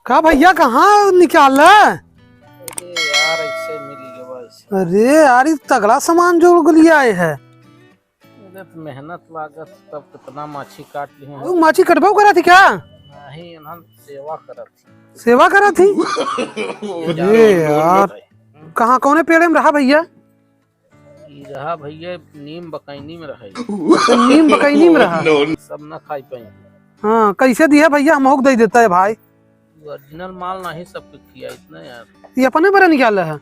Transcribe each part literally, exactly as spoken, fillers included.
का भैया, कहाँ निकाल? अरे यार, ऐसे मिल गया ऐसे। अरे यार, ई तगड़ा सामान जोड़ के लिए आए है। अरे तो मेहनत लागत, तब कितना माछी काट ली हैं। वो माछी कटबो करा थी क्या? नहीं, इन्हन सेवा करत थी। सेवा करा थी? ये अरे जानवर यार, है। कहाँ, कौने पेड़े में रहा भैया? ई रहा भैया, नीम बकैनी में रहे। अच्छा, नीम बकैनी में रहा। सब ना खाई पाई। हाँ, कैसे दिया भैया, हमहू के दे देता है भाई। ओरिजिनल माल नहीं सबके किया इतना यार। ये अपने बरे निकाले है? हाँ,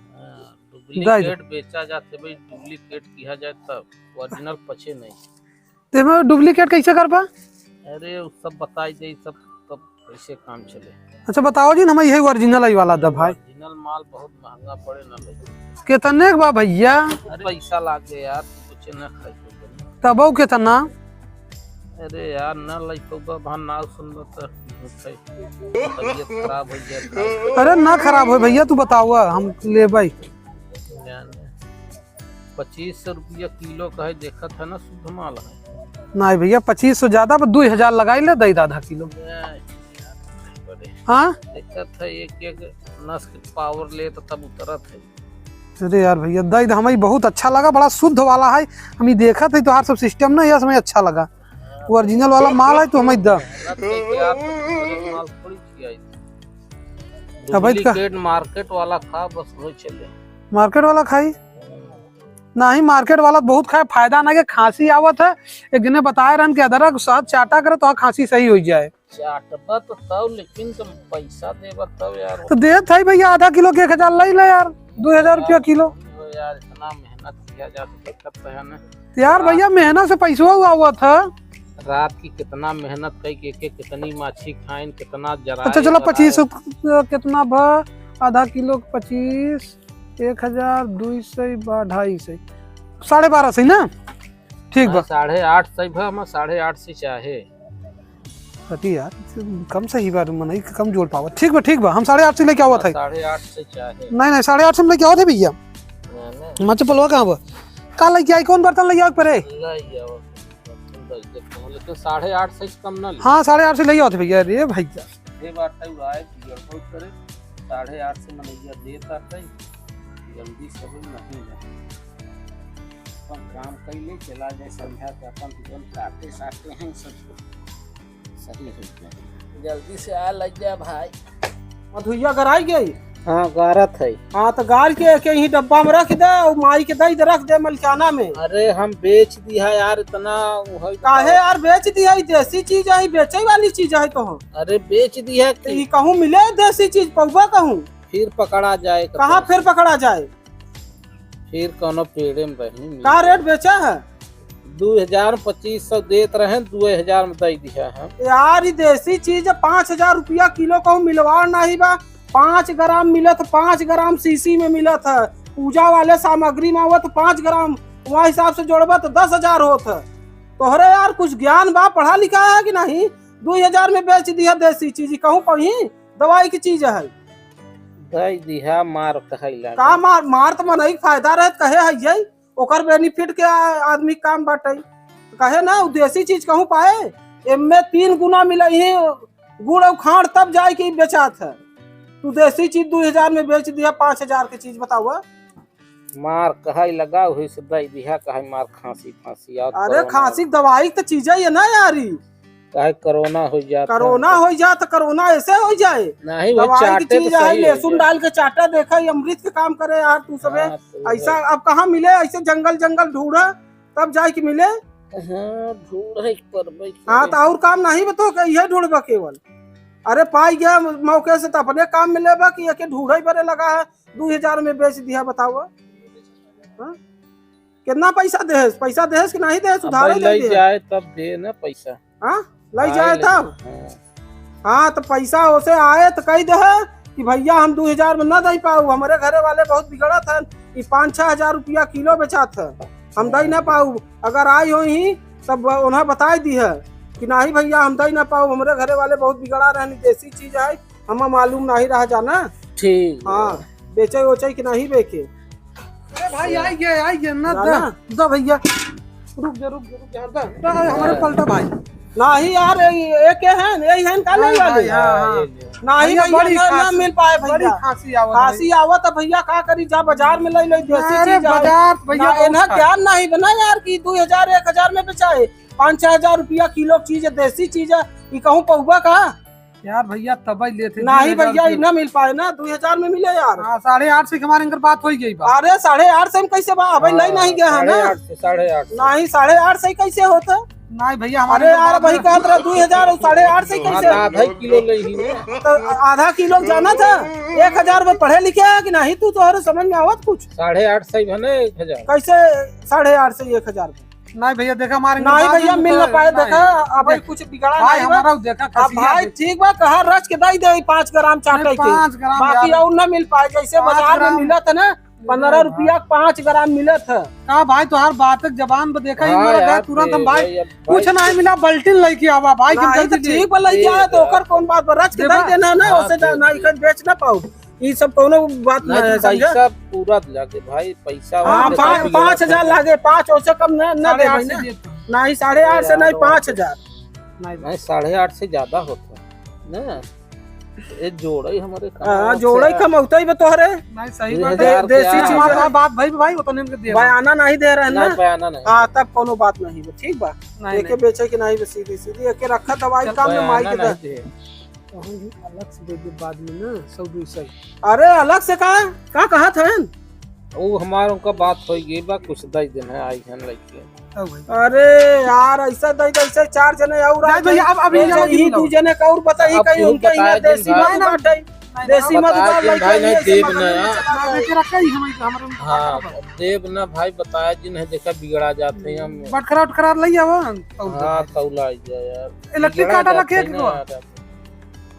दाई। डुप्लीकेट बेचा जाते भाई, डुप्लीकेट किया जाए तब, ओरिजिनल पचे नहीं। तो एमे डुप्लीकेट कैसे करबा? अरे, उ सब बताई दे, सब तब कैसे काम चले। अच्छा, बताओ जी, हम यही ओरिजिनल आई वाला दा भाई। ओरिजिनल माल बहुत महंगा पड़े ना भाई। कितने के बा भैया? अरे, पैसा लाग गए यार, कुछ ना खाई तो। तब वो कितना? अरे यार, ना लइको बा, भान ना सुनबो तो तबीयत खराब हो जाए। अरे ना खराब हो भैया, तू बताओ, हम लेबै। जाने। पच्चीस सौ रुपया किलो का है, देखत है ना, शुद्ध माल है। नहीं भैया, पच्चीस सौ ज्यादा, पर दो हजार लगाई ले, दे दे आधा किलो। नहीं, यार, नहीं पड़े। हाँ? देखत है, एक एक नस के पावर ले तो तब उतरत है। अरे यार भैया, दे दे, हमें बहुत अच्छा लगा, बड़ा शुद्ध वाला है। हम ये देखत है तोहार सब सिस्टम ना, यह हमें अच्छा लगा। वो ओरिजिनल वाला माल है, तो हमें द। मेहनत करके यार, ओरिजिनल माल थोड़ी किया है। तब भाई का डुप्लीकेट मार्केट वाला खा, बस वही चले। मार्केट वाला खाई? नहीं, मार्केट वाला बहुत खाए, फायदा ना के, खांसी आवत है। एक जने बताए रहन कि अदरक साथ चाटा करे तो खांसी सही हो जाए। चाटबा तो तब, लेकिन तुम पैसा देबा तब यार। तो देत है भैया, आधा किलो के एक हजार ले ले यार, दो हजार रुपया किलो। यार, इतना मेहनत किया जा, तो देखत तो है ना। तो यार भैया, मेहनत से पैसवा हुआ हुआ था। रात की कितना मेहनत कई के, के कितनी माछी खाइन, कितना जराए, अच्छा, चलो, जराए। पच्चीस सौ कितना बा? आधा किलो के पच्चीस, एक हजार दुई सौ बा, ढाई सौ, साढ़े बारह सौ ना? ठीक बा। हाँ, साढ़े आठ सौ बा, हम साढ़े आठ सौ चाहे। अरे यार, कम सही बा, मनई कम जोड़ पावत। ठीक बा, ठीक बा, हम साढ़े आठ सौ लेके आवत है। साढ़े आठ सौ चाहे। नहीं, नहीं, साढ़े आठ सौ में लेके आवत है भैया। ना, ना। माचे पलवा कहाँ बा? का लेके आई, कौन बर्तन लेके आवे के परे? ले आओ, बर्तन दे देते हैं, लेकिन साढ़े आठ सौ से कम ना ले। हाँ, साढ़े आठ सौ ले आवत है भैया। अरे भैया। ये बात है, उड़ाए, बिगड़ बहुत करे। साढ़े आठ सौ मनैया देत आते, जल्दी से भी नहीं जाए। अपन काम कैले चला जाए, संध्या के अपन जौन काटे साटे हैं सब सही हो जाए। जल्दी से आ लग जा भाई। मधुइया गराई गई? हाँ, गारत है। हाँ, तो गार के, के यही डब्बा में रख दे, और माई के दे दे, रख दे मलकाना में। अरे, हम बेच दिया यार, इतना वो है। काहे यार बेच दिया? ई देसी चीज है, ई बेचे वाली चीज है तो। अरे, बेच दिया तो कि ई कहूँ मिले देसी चीज, पौवा कहूँ? फिर पकड़ा जाए कहाँ कतौ। फिर पकड़ा जाए? फिर कौनो पेड़े में रही मिल का जाए। रेट बेचा है? दू हजार में पच्चीस सौ देत रहे, दू हजार में दे दिया है। यार, ई देसी चीज पाँच हजार रुपया किलो कहूँ मिलवा नहीं बा। पाँच ग्राम मिलत, पाँच ग्राम शीशी में मिलत है, पूजा वाले सामग्री में आवत पाँच ग्राम, वहाँ हिसाब से जोड़बा तो दस हजार होत है। तोहरे यार कुछ ज्ञान बा, पढ़ा लिखा है कि नहीं? दू हजार में बेच दिया देसी चीज, कहूँ कहीं दवाई की चीज है। दे दिहा, मार कहै लागे। का मार? मार त मनई के फायदा रहे त कहे है यही, ओकर बेनिफिट के आ-, आदमी काम बाटे। त कहे ना, उ देसी चीज कहूँ पाए, एमे तीन गुना मिलई ही गुड़ और खांड, तब जाए के बेचात है। तू देसी चीज दू हजार में बेच दिया, पाँच हजार के चीज, बतावा। मार कहै लगा, वही से दे दिहा, कहै मार खांसी, खांसी और अरे कोरोना। खांसी के दवाई के तो चीज है ये ना यारी। काहे कोरोना हो जात है। कोरोना हो जात, कोरोना ऐसे हो जाए। नहीं, वो दवाई की चाटे तो चीज है, सही हो लहसुन जाए। डाल के चाटा, देखा, ये अमृत के काम करे यार तू सबे। हाँ, तो ऐसा वही। अब कहाँ मिले, ऐसे जंगल, जंगल ढूंढा, तब जाए के मिले। हाँ, ढूंढे के पड़बे हाँ, करे। तो और काम नहीं बा तो के इहे ढूंढबा केवल। अरे, पाई गया मौके से, तो अपने काम में लेबा कि एके ढूंढे बरे लगा है, दू हजार में बेच दिया, बताओ। हाँ? कितना पैसा देहेस? पैसा देहेस कि नहीं देहेस? अब उधारे भाई दे लई दिए। जाए तब दे ना पैसा। हाँ? लई आए जाए ले-, तब? हाँ। हाँ, तो पैसा ओसे आए तो कही दे कि भैया हम दू हजार में ना दे पाऊ, हमारे घरे वाले बहुत बिगड़त हैं, कि पाँच छह हजार रुपया किलो बेचात है, हम दे ना पाऊ। अगर आई होई ही तब उन्हें बताई दी है कि नहीं भैया हम दे ना पाऊ, हमारे घरे वाले बहुत बिगड़ा रहनी, देसी चीज है, हमें मालूम नहीं रहा जाना। ठीक। हाँ, बेचे ओचे कि नहीं बेचे। अरे भाई, आई गया, आई गया, ना जाना? दा, दा भैया। रुक जा, रुक जा, रुक जा, दा, दा, हमारे पलटा भाई। नाही यार, ये, ये के हैं, यही हैं का हाँ, नहीं वाले? हाँ, हाँ। नहीं भैया, भैया, बड़ी ना, ना खांसी, मिल पाए बड़ी भैया। खांसी आवत है। खांसी आवत है भैया, का करी, जा बाजार में ले ले, देसी अरे चीज है। बाजार भैया ना, बहुत इन्हें खांसी। ज्ञान नहीं बना यार कि दो हजार, एक हजार में बेचाए, पाँच छह हजार रुपया किलो चीज है, देसी चीज है, ये कहूँ पौबा का? यार भैया, तबई लेते, नहीं दो हजार भैया, के। ई ना मिल पाए ना, दो हजार में मिले यार। हाँ, साढ़े आठ सौ के हमारे इनकर बात हो गई बा। अरे, साढ़े आठ सौ में कैसे बा? अबे हाँ, ले नहीं गया है ना। साढ़े आठ सौ, साढ़े आठ सौ। नहीं, साढ़े आठ सौ कैसे होता? नहीं भैया, हमारे अरे इनकर यार, बात भाई में कहत रहा दो हजार और साढ़े आठ सौ हाँ, कैसे? तो आधा किलो ले ही ना। तो आधा किलो जाना था, एक हजार में पढ़े लिखे है कि नहीं? तू तोहरे समझ में आवत कुछ? साढ़े आठ सौ है ना, एक हजार। कैसे साढ़े आठ सौ, एक हजार में? नहीं भैया, देखा हमारे नहीं बात भैया, में मिल तो ना पाए, नहीं। देखा, अब देख, कुछ बिगड़ा भाई, नहीं बा। हमारा देखा, अब खसिया भाई, देख। ठीक बा, कहा रच के दई दे पाँच ग्राम चाटे नहीं, के। पाँच ग्राम बाकी यार। और ना मिल पाए, जैसे पाँच बाजार में ग्राम। मिलत है ना, पन्द्रह रुपया के पाँच ग्राम मिलत है। का भाई, तोहार बात के जबान पे देखा, ही हाँ मरद है, यार, तुरंत हम दे भाई, दे, अब कुछ भाई। नहीं मिला, बल्टिन लेके आवा भाई, के नहीं, जल्दी तो दे। ठीक बा, लेके दे आया, तो दे। ओकर कौन बात बा, रच के दे दई बा। देना ना, हाँ, ओसे दे ना, दे। इखन बेच ना पाऊ। ई सब कौनो बात ना आज है, समझा? पैसा पूरा लागे भाई, पैसा हाँ, वाले पाँच, का पाँच हजार लागे, पाँच, ओसे कम ना, ना साढ़े दे आठ भाई से ना। दे दो। नहीं, साढ़े आठ से यार, नहीं, और पाँच हजार। नहीं भाई। नहीं, साढ़े आठ से ज्यादा होता है ना। ये जोड़े हमारे हाँ, कमाओ जोड़े से। कमौते ही बा तोहरे। नहीं, सही दो बात है। हजार दे-, देसी के चीज आगे। हमारा बात भाई, भाई, उतने के दे। बयाना नहीं दे रहे ना। नहीं, बयाना नहीं। हाँ, तब कौनो बात नहीं बा, ठीक बा। नहीं, एके नहीं। बेचे के नहीं बा, सीधी, सीधी एके रखा दवाई चल, काम में माई बयाना के नहीं दे। दे। कहूँ भी अलग से दे दे बाद में ना, सौ दो सौ। अरे अलग से का? का कहत हन? ऊ हमार उनका बात होइ गई बा, कुछ दई दिन है, आई हन लइके। तब भाई। अरे यार, ऐसा दई दे, ऐसे चार जने और आ जाए भैया, जाए। अब, अब ये ऐसे वाला ही मिलाओ। दू जने का और बताई, अब कहीं केहू उनके बताया यहाँ देसी जिन भाई। मधु बाटे। नहीं, देसी नहीं, मधु बताया बाटे, जिन भाई, लइके नहीं, ऐसे देब मधु ना। में चला ना, जाए। लेके रखा ही हम, हमारे में हाँ, पता बा। देब ना भाई, बताया जिन है, देखा बिगड़ा जाते हैं हम। बटखरा उटखरा लई आवा, तौल दे हाँ, भाई। तौला ही जाए यार। इलेक्ट्रिक बिगड़ा काटा जाते रखे हैं कि ना को? यार।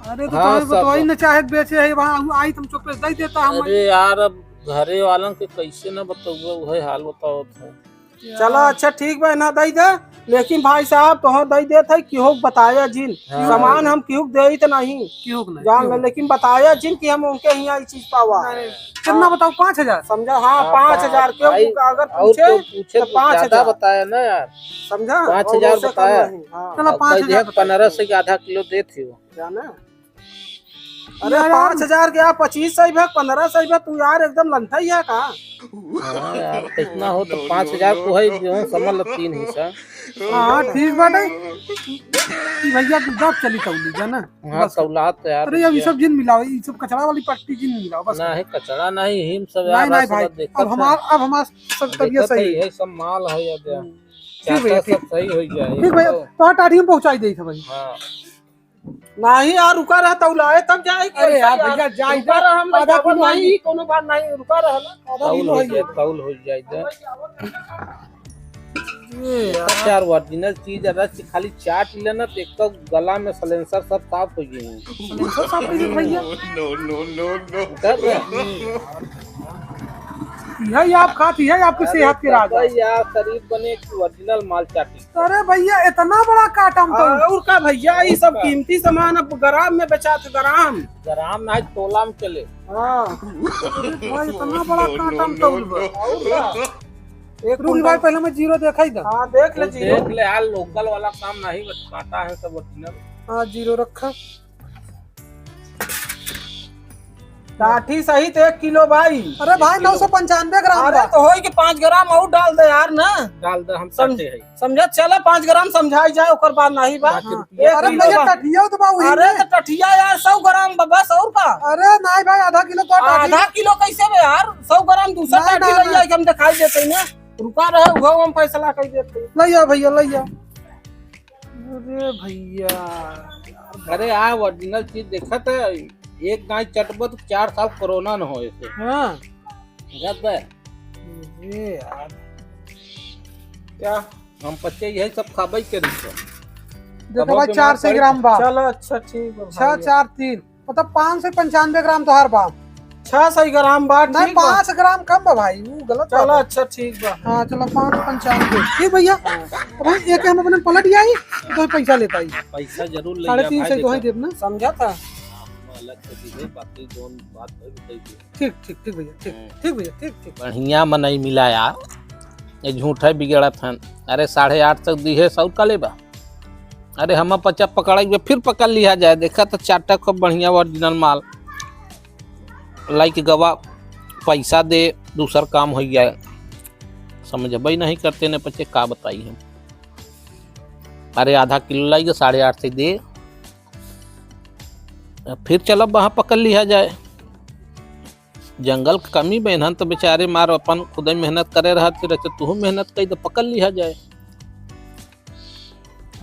अरे तो हाँ, तुम्हें सब बतवाई बा। न चाहे बेचे है, वहाँ आई तुम चौक पे दे देता हम। अरे यार, अब घरे वालन के कैसे न बतौबे, उहे हाल बतावत है। चला, अच्छा ठीक बा, ना दई दे, लेकिन भाई साहब, तोह दई देत है, केहू के बताया जिन। हाँ। सामान हम केहू के देइत नहीं। केहू के नहीं, जान केहू ले, के। लेकिन बताया जिन कि हम उनके हियाँ ई चीज पावा। नहीं, कितना बताओ, पाँच हजार? समझा? हाँ, हाँ, पाँच हजार। पाँच, केहू भाई, अगर और पूछे, केहू पूछे तो तो पाँच हजार। ज्यादा बताया ना यार। समझा? पाँच हजार और उससे कम बताया। नहीं, हाँ। चलो, अब पाँच हजार कह दिया, बताओ। पन्द्रह सौ के आधा किलो देत ही हो। जाना? अरे यार, पाँच हजार के आप पच्चीस सौ भे, पन्द्रह सौ भे, तू यार एकदम लंठा ही है का? हाँ यार, कितना हो तो पाँच हजार को है, जो समझ लो तीन हिस्सा। हाँ, ठीक बाटे। ई भैया तू दब चली तौली, जाना? हाँ, बस। तौला तो यार अरे यार, ई भैया। सब जिन मिलाओ, ई सब कचरा वाली पट्टी जिन मिलाओ, बस। नहीं, कचरा नहीं, हिम सब नहीं, यार, नहीं बस भाई, सब देखत अब हमार, है। अब हमार सब तबियत देखत सही है, है। ये सब माल है यार। हम्म। ठीक भैया, चाचा ठीक। सब सही हो जाए। ठीक भैया, तो तो टाटी में पहुँचाई देई था भाई। हाँ। नहीं यार, रुका रहा, तौलाए तब जाए, अरे यार, यार। भैया, जाए रुका रहा, हम आधा बतावत किलो नहीं, है। कोनो बात नहीं, रुका रहा ना। आधा तौल किलो हो है जाए, ये। तौल हो जाए इधर। ये यार। चार original चीज है, बस खाली चाट लेना तो एक तो गला में silencer सब साफ हो जाए। Silencer साफ हो जाए भैया। No, no, no, no। कर रहे हैं। यही आप खाती है, आपकी अरे सेहत के राज है। यार, शरीर बने कि original माल चाटी। अरे भैया, इतना बड़ा काटम तो। और का भैया, ये सब और का? कीमती सामान अब ग्राम में बेचात, ग्राम। ग्राम ना, तोला में चले। हाँ। अरे भाई, इतना बड़ा काटम तो। और का? एक रुक कुंटल। भाई, पहले मैं जीरो देखा ही था। हाँ, देख ले वो जीरो। देख ले यार, local वाला काम नहीं, बस काटा है सब original। हाँ, जीरो रखा। काठी सहित एक किलो भाई। अरे भाई, एक किलो। नौ सौ पंचानवे ग्राम अरे बा। तो होई कि पाँच ग्राम और डाल दे यार ना। डाल दे, हम सम-, समझे हैं। समझत चला, पाँच ग्राम समझाई जाए, ओकर बाद नहीं बा। पाँच हाँ। रुपया एक अरे किलो भैया, बा। टठिया तो बा वही अरे में। तो टठिया यार, सौ ग्राम बा, बस और का? अरे नहीं भाई, आधा किलो तो टाटी। आधा किलो कैसे बे यार? सौ ग्राम दूसरा ना, टाटी ना, ले ना। जाए, हम दिखाई देते हैं ना। रुका रहे, वो हम फैसला कर देते हैं। ले आओ भैया, ले आओ। अरे भैया। अरे आ original चीज देखत है, एक दाई चटबो तो चार साल कोरोना न हो ऐसे। हाँ। समझत बे? अरे यार। क्या? हम बच्चे यही सब खाबे के नहीं। देखो भाई, बीमार चार सौ पड़ी। ग्राम बा। चलो, अच्छा, ठीक बा छह भाई। चार तीन, मतलब पाँच सौ पंचानवे ग्राम तोहार बा। छह सौ ग्राम बा, नहीं, ठीक बा। पाँच ग्राम कम बा भाई, वो गलत चलो, बात है। अच्छा, ठीक बा। हाँ, चलो, पाँच पंचानवे। ठीक भैया, हाँ। तो भाई, एक हम अपने पलट जाई, तो पैसा लेता ही। पैसा जरूर ले साढ़े तीन सौ भाई, तो वहीं देखो। देब ना। समझा था? हाँ, अलग से दीजिए, बाकी जोन बात है, बताइए। ठीक, ठीक, ठीक भैया, ठीक, हम्म। ठीक भैया, ठीक, ठीक। बढ़िया मनई मिला यार, ये झूठे बिगड़त हन। अरे, साढ़े आठ सौ दिहे, सौ का लेबा? अरे हम बच्चा पकड़ाई बे, फिर पकड़ लिहा जाए। देखा तो चाटा खूब बढ़िया original माल। लाइक गवा, पैसा दे, दूसर काम होइ जाए। समझबे नहीं करते ने बच्चे, का बताई हम। अरे आधा किलो लाइक साढ़े आठ से दे, फिर चलब वहाँ पकड़ लिहा जाए। जंगल के कमी बा इन्हन तो बेचारे मार अपन खुदे मेहनत करे रहत, फिर अच्छा तू मेहनत कई तो पकड़ लिहा जाए।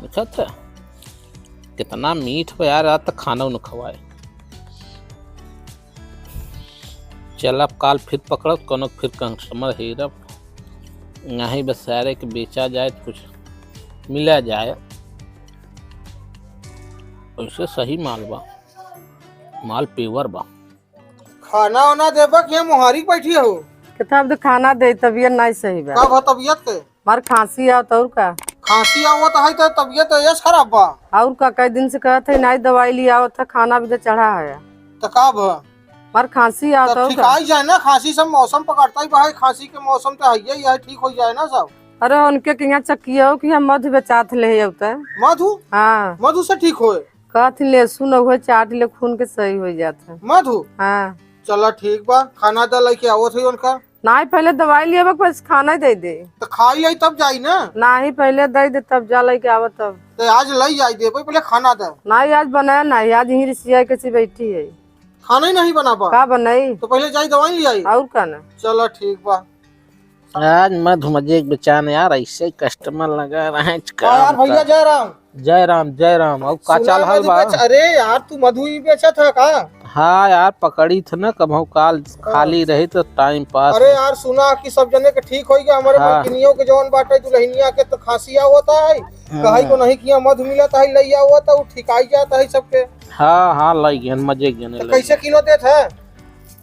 देखा था कितना मीठ बा यार, आज तक खाना उन्हें खवाए। चल अब काल फिर पकड़ब, कोनो फिर customer हेरब, नहीं बस सारे के बेचा जाए तो कुछ मिला जाए। वैसे सही माल बा, माल pure बा। खाना वाना देबा कि हम मोहारी के बैठी हो? कितना अब तो खाना दे, तबियत नहीं सही बा। का भा तबियत के? मार खांसी आवत और का? खांसी आवत है तो तबियत यस खराब बा। और का, कई दिन से कहत है नहीं दवाई ले आवत है, खाना भी तो चढ़ा है। तो का भा? मार खांसी आवत तो और का? ठिकाई जाए ना, खांसी सब मौसम पकड़ता ही बा, खांसी के मौसम तो है ही है, ठीक हो जाए ना सब। अरे उनके के यहाँ चक्किया हो कि हम मधु बेचात ले ही आवत है। मधु? हाँ। मधु से ठीक होए? कहत ही लहसुन हुए चाट ले, खून के सही हो जात है। मधु? हाँ। चला ठीक बा, खाना दा लेके आवत है उनका। नाही, पहले दवाई लियाबा, बस खाना ही दे दे। तो खाई आई तब जाई ना। नाही, पहले दे दे, तब जा लेके आवा तब। तो आज लई जाई देबे, पहले खाना दे। नाही, आज बनाया नाही, आज यहीं रिसिया के सी बैठी है। खाना ही नहीं बनाबा? का बनाई? तो पहले जाई दवाई ले आई। और का ना? चला ठीक बा। आज मधु मजे के बेचान यार, ऐसे customer लगा रहे हैं, हाँ यार, का भैया बताएं। जय राम। जय राम, जय राम। और का सुना चाल हाल मधु बा? बेच-, अरे यार, तू मधु ही बेचत है का? हाँ यार, पकड़ी थ ना, कबहू काल हाँ। खाली रही तो time pass। अरे यार, सुना कि सब जने के ठीक होई गया, हमारे हाँ। मलकिनियों के जौन बाटे दुल्हनिया के तो खांसी आवत है, हाँ। कहाई को नहीं किया मधु मिलत है, लई आवत है, वो ठिकाई जात है सबके। हाँ, हाँ, लई गए, मजे गए, तो लई कैसे गए। किलो देत है?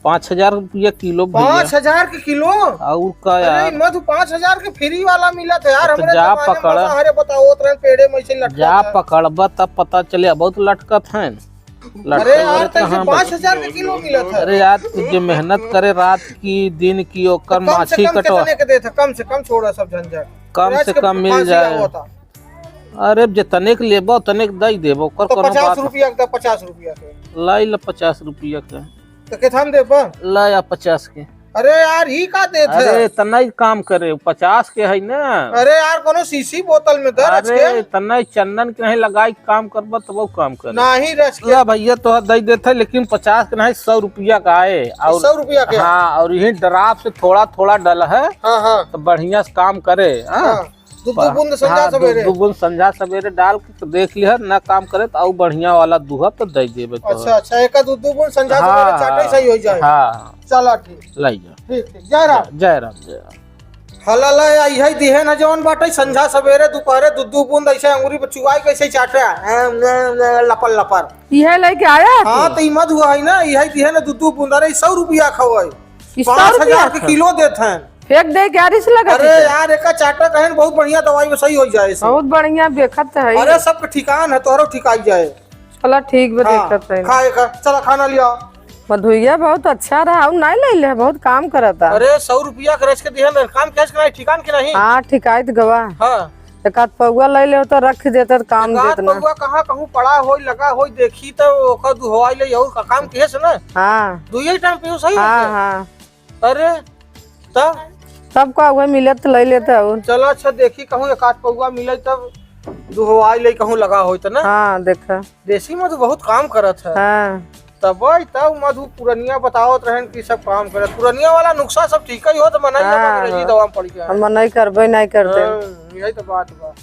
पाँच हजार रुपया किलो भैया। पाँच हजार के किलो? और का अरे यार? मधु, पाँच हजार के free वाला मिलत है यार, तो हमरे जा जमाने में पकड़। बाहरे बताओ, उतरन पेड़े में से लटकत जा है। पकड़बा तब पता चले, बहुत लटकत है। अरे लटके यार, वाले तैसे कहाँ पाँच हजार बचे? के किलो मिलत है। अरे यार, तू जे मेहनत करे रात की, दिन की, ओकर तो कम से माछी कम कटवा। कितने के देत है? कम से कम छोड़ा सब झंझट। कम से कम मिल जाए। अरे, जितने के लेबो, उतने के दई देबो, ओकर तो कोनो पचास बात रुपया के, पचास रुपया के। लाई ल पचास रुपया के। तो कितना में देबो? ला या पचास के। अरे यार, ई का देत है? अरे, इतना ही काम करे, पचास के है ना। अरे यार, कोनो शीशी बोतल में दे, रच अरे, के। इतना ही चंदन के नहीं लगाई, काम करबो, तब वो काम करे। नहीं, रच के। ला भैया, तो दई देत है, लेकिन पचास के नहीं, सौ रुपया का आए। और सौ रुपया के? हाँ, और यही ड्राप से थोड़ा, थोड़ा डल है, हाँ, हाँ। तो बढ़िया से काम करे, हाँ। हाँ। दू, दू बा-, बूंद संझा हाँ, दू, सबेरे। दू बूंद संझा सबेरे डाल के तो देख लिहर, ना काम करे तो आऊ बढ़िया वाला दूहब तो दे देबे तो। अच्छा, अच्छा, एक दू, दू बूंद संझा हाँ, सबेरे चाटे हाँ, सही हो जाए। हाँ। चला ठीक। लई जा। ठीक, ठीक। जय राम। जय, जय राम, जय राम। हला ला, इहे दिहे न जवन बाटे, संझा सबेरे दुपहरे दू, दू बूंद ऐसे अंगुरी पर चुआई के ऐसे चाटे, एम, एम, एम, लपर, लपर। इहे लेके आया है हाँ, तू? तो ई मधु है ना, इहे दिहे न दू, दू बूंद, अरे, सौ रुपया खवाई। ई सौ पाँच हजार रुपया के खा? किलो देत हैं। फेंक दे, क्या रिस लगत अरे है? यार, एका चाटा कहन बहुत बढ़िया दवाई में सही हो जाए से। बहुत बढ़िया, देखत तो है। अरे, सबके ठिकान है, तोहरो ठिकाई जाए। चला, ठीक बा, हाँ, देखत है। खा एका, चला खाना लिया। मधुइया बहुत अच्छा रहा, और नहीं ले ले, बहुत काम करता। अरे, सौ रुपया के रच के दिहन, काम कैसे कराई, ठिकान के नहीं? हाँ, ठिकाई तो गवा। हाँ। एक आध पौवा ले ले तो रख देते तो काम एक आध देत ना। पौवा कहाँ कहूँ पड़ा होई, लगा होई, देखी तो ओकर दुहवाई ले, और का काम किहे से ना। हाँ। दुइये टाइम पीऊ सही हाँ, होते। हाँ। अरे, तब? तब का हुआ, मिलत तो ले लेते और। चलो, अच्छा, देखी कहूँ एक आध पौवा मिले तब दुहवाई ले कहूँ लगा होई त ना। हाँ, देखा। देसी मधु बहुत काम करत है। हाँ। तब वही तब मधु पुरनिया बतावत रहन कि सब काम करत। पुरनिया वाला नुस्खा सब ठीक ही हो तो मनाई ना हाँ, अंग्रेजी हाँ। दवा में पड़ गया। हम मनाई करबे नहीं करते। हाँ, यही तो बात बा।